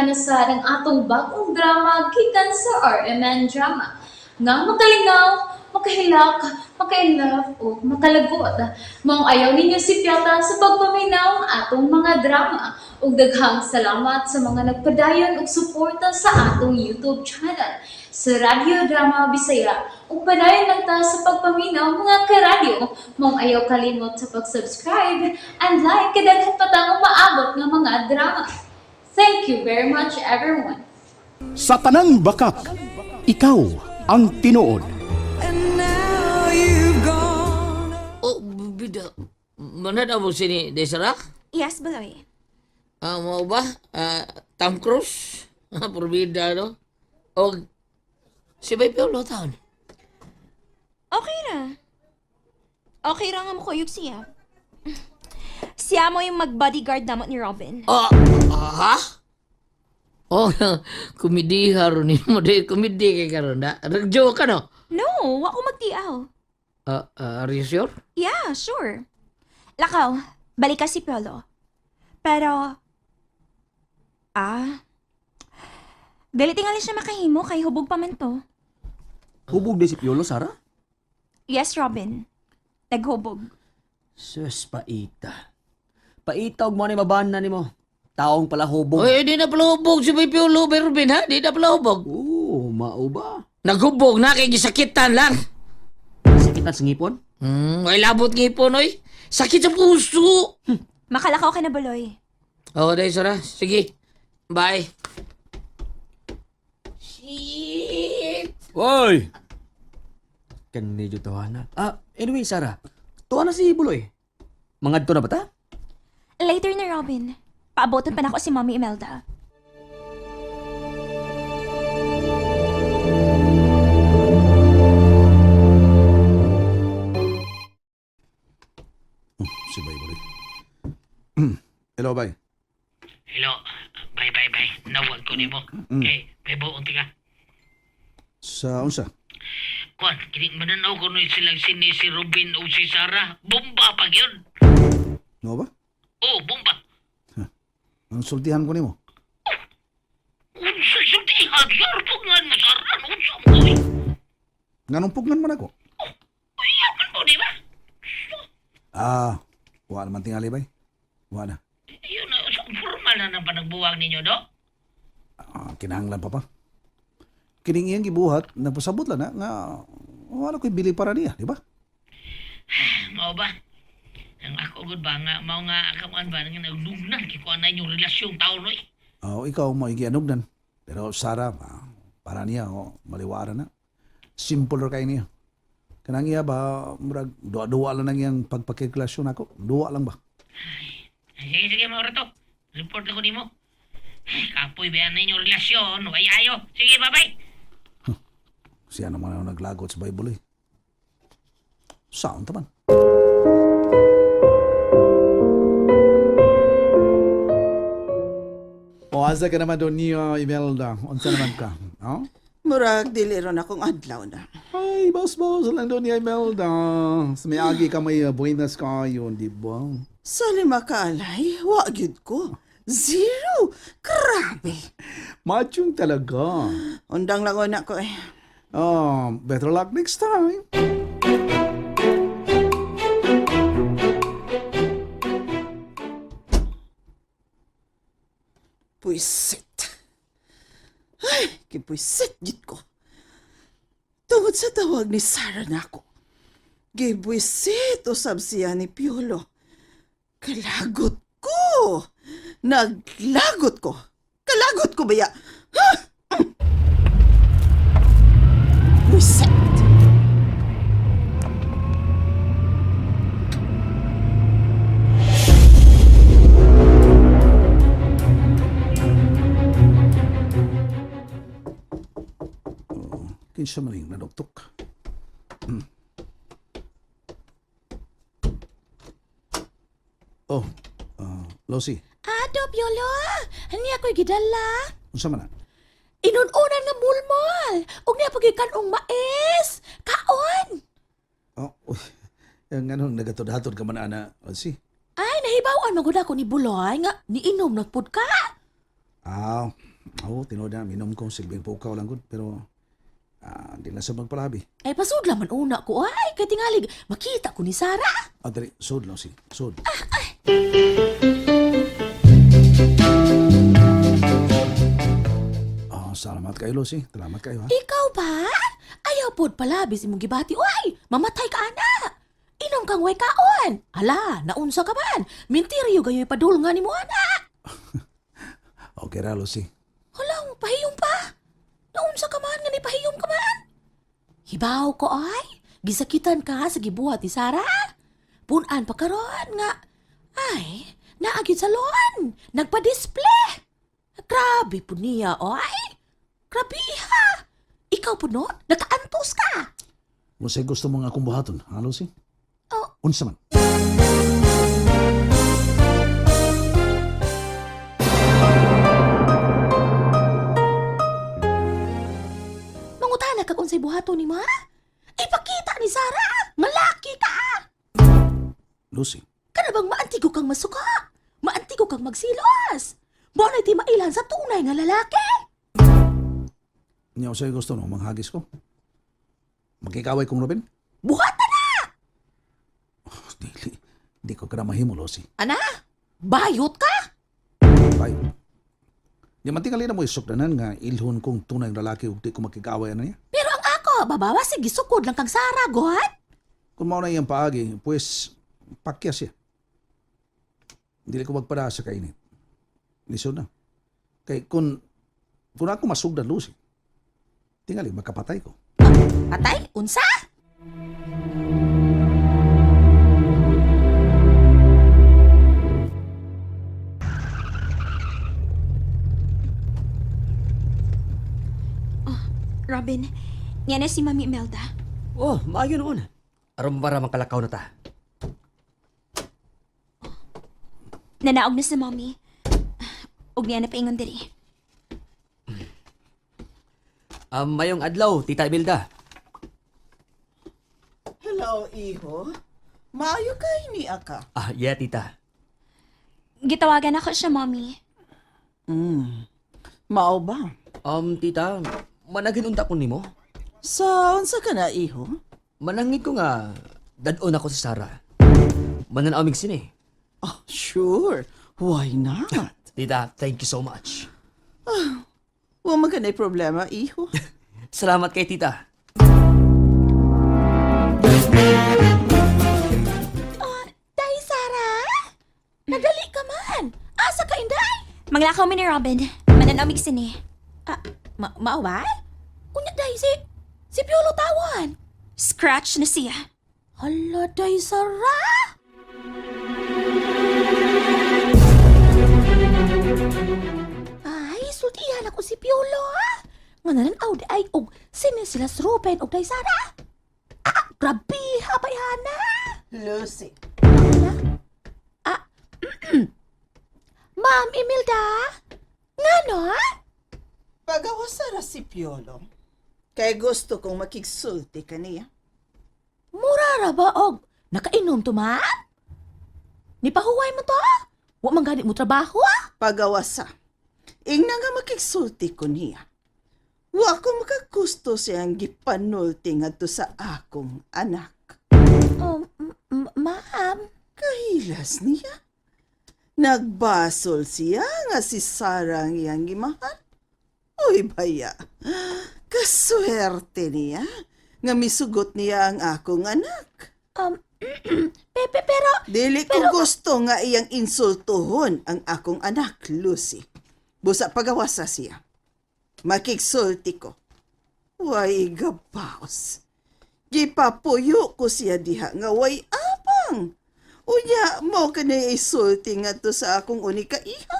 Balikan na sa ang atong bagong drama gikan sa RMN Drama. Nga makalingaw, makahilak, makainlove o makalagot. Maong ayaw ninyo si Piata sa pagpaminaw ang atong mga drama. Ug daghang salamat sa mga nagpadayon og suporta sa atong YouTube channel sa Radyo Drama Bisaya. Ug padayon lang ta sa pagpaminaw, mga karadyo. Maong ayaw kalimot sa pag-subscribe and like kay daghan pa tang umaabot nga mga drama. Thank you very much, everyone. Sa tanang bakak, ikaw ang tinuod. And now you've gone. Oh, bida. Manad mo sini, Desra? Yes, Buloy. Ah, mo ba? Ah, Tom Cruise? Ah, Purbida, no? O, si Bay Piolo taon. Okay ra. Okay ra nga mo kuyog siya. Siya mo yung mag-bodyguard namo ni Robin. Ah, ah, ha? Oh, kumidiha ron ni mo. Di, kumidi kay karon na. Nag-joke ka, no? No, wa ko magtiaw. Ah, ah, are you sure? Yeah, sure. Lakaw, balik ka si Piolo. Pero, dili tingali siya makahimo kay hubog pa man to. Hubog di si Piolo, Sara? Yes, Robin. Naghubog. Sus, paita. Paita og mo ni mabana nimo. Taong pala hubog. Oy, di na pala hubog si Bay Piolo, Bay Ruben, ha? Di na pala hubog. Oo, mao ba? Naghubog na kay gisakitan lang. Sakitan sa ngipon? Ay labot ngipon, oy. Sakit sa puso. Makalakaw ka na, Buloy. Oo, oh, Desra. Sige. Bye. Shit! Hoy! Kanidyo tawana. Ah, anyway, Sara. Tuwa na si Buloy. Mangadto na ba ta? Later na, Robin. Paabotan pa na ako si Mommy Imelda. Si Bay Buloy. Hello, Bay. Hello. Bye, bye, bye. Nawag ko nimo. Okay, may buong ka. Sa unsa? Kuan, kini mananaw ko nun silang sini si Robin o si Sarah. Bomba pag yun. No ba? Oh, bomba. Ang sultihan ko nimo. Unsa sultihan? Yarpungan mo, Sarah. Unsa mo, oy? Nganong pugnan man ako? Yaman mo, di ba? Ah, wa naman tingali, Bay. Wa na. Yun, so, formal na ng panagbuwang ninyo, do? Ah, kinahanglan pa pa. Kining iyang gibuhat, nagpasabot lang na nga wala ko'y bili para niya, di ba? Mao ba? Ang ako gud ba nga mao nga akaman ba nga naglugnan kay kuan na inyong relasyon taon oy. Oh, ikaw mo igianugnan. Pero Sara, para niya, oh, maliwara na. Simple ra kay niya. Kanang iya ba, murag, duwa-duwa lang ang iyang pagpakiklasyon ako. Duwa lang ba? Sige, sige, mao ra to. Report ako nimo. Kapoy ba na inyong relasyon? Way ayo. Sige, bye-bye. Siya naman ang naglagot sa Bible eh. Saan taman? O, asa ka naman doon niyo, Imelda? Unsa naman ka? Oh? Murag dili ron akong adlaw na. Ay, boss-boss lang doon ni Imelda. Sa may agi ka may buenas kayo, di ba? Sa lima ka alay, wa gyud ko. Zero. Grabe. Machong talaga. Undang lang una ko eh. Oh, better luck next time. Puisit. Ay, kipuisit gid ko. Tungod sa tawag ni Sarah nako. Gibuisit usab siya ni Piolo. Kalagot ko. Naglagot ko. Kalagot ko baya. Ha? Buisit. Kinsa man yung nanuktok. Oh, Losi, Ato, Piolo! Hani ako'y gidala. unsa man na? Inununan nga mulmol. Ug niya pagikan-ong mais. Kaon! Oh, uy. Ang anong nagatod-hatod ka man, ana, Losi? Ay, nahibawan magud ako ni Buloy nga niinom na pud ka. Ah, Oo, tinuod na minom ko silbing pukaw lang gud pero di lang sa magpalabi. Ay, pasudla man una ko ay. Kay tingalig, makita ko ni Sarah. Ah, dali, sud Lucy, sud. Oh, salamat kayo, Lucy. Salamat kayo, ha? Ikaw ba? Ayaw pod palabis imong gibati. Uy, mamatay ka ana. Inom kang way kaon. Ala, naunsa ka man. Mintiryo gayoy padul nga nimo ana. Okay ra, Lucy. Hala, pahiyom pa. Naunsa ka man nga ni pahiyom ka man. Hibaw ko ay. Gisakitan ka sa gibuhat ni Sarah. Punan pa karon nga. Ay, naagid sa salon. Nagpa-display. Grabe po niya, oy. Grabe ha. Ikaw po no, nakaantos ka. Unsay gusto mo nga akong buhaton, ha, Lucy? Oh. Unsa man? Mangutana kag unsay buhaton ni ma? Ipakita ni Sarah, malaki ka. Lucy, Kana bang maantigo kang masuka? Maantigo kang magsilos? Mo na ti mailan sa tunay nga lalaki? niya unsay gusto no manghagis ko? Magkikaway kong Robin? Buhatan na! Oh, dili. Di ko kada mahimo, Lucy. Ana, bayot ka? Bye. Di man tingali na mo isukdanan nga ilhon kong tunay nga lalaki ug di ko makikaway ana niya. Pero ang ako, babawa sige sukod lang kang Sarah, gohan. Kung mao na iyang paagi, pues pakya siya. Dili ko magpada sa kainit. Lisod na. Kay kung ako masugdan, Lucy, tingali makapatay ko. Patay, unsa? Robin, niya na si Mami Imelda. Oh, maayo noon. Aron para makalakaw na ta. Nanaog na si Mami. Ug niya na paingon diri. Mayong adlaw, Tita Imelda. Hello, iho. Maayo kay ni aka. Ah, yeah, Tita. Gitawagan ako siya, Mami. Mao ba? Tita, managin unta ko nimo. Sa unsa ka na, iho? Manangit ko nga dadon ako sa Sarah. Mananaw mig sini. Oh, sure. Why not? Tita, thank you so much. Wa man ka na'y problema, iho. Salamat kay Tita. Oh, Day Sarah? Nadali ka man. Asa ka, Inday? Maglakaw mi ni Robin. Mananamig sini. Ah, mao ba? Unya, Day, si Piolo tawan. Scratch na siya. Hala, Day Sarah! Ay, sultihan ako si Piolo, ha? Nga nananaw di ay og sinin sila sa Ruben og Day Sarah. Ah, grabe ha, bayhana! Lucy. Ah, Ma'am Imelda? Ngano, ha? Pagawas ra si Piolo. Kay gusto kong makigsulti kaniya. Mura ra ba og nakainom to, ma'am? Nipahuway mo to? Wa man gani mo trabaho, ha? Pagawasa. Ingna nga makigsulti ko niya. Wa ko makagusto siyang gipanulti ngadto sa akong anak. Oh, ma'am. Kahilas niya. Nagbasol siya nga si Sarah ang iyang gimahal. Uy, baya. Kaswerte niya nga misugot niya ang akong anak. Pepe, pero Dili ko gusto nga iyang insultuhon ang akong anak, Lucy. Busa pagawasa siya. Makigsulti ko. Way gabaos. Gipapuyo ko siya diha nga way apang. Unya, mo ka na isulti nga to sa akong unika iha.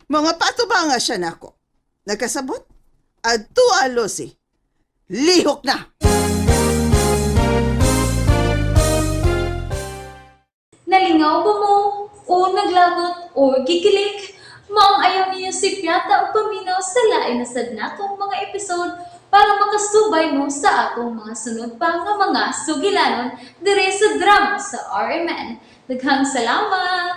Mga patubanga siya nako. Nagkasabot? Adto, Lucy. Lihok na! Nalingaw ba mo? O naglagot o gikilig? Maong ayaw niyo si Piata o paminaw sa lain na sad natong mga episode para makasubay mo sa atong mga sunod pa nga mga sugilanon dire sa drama sa RMN. Daghang salamat!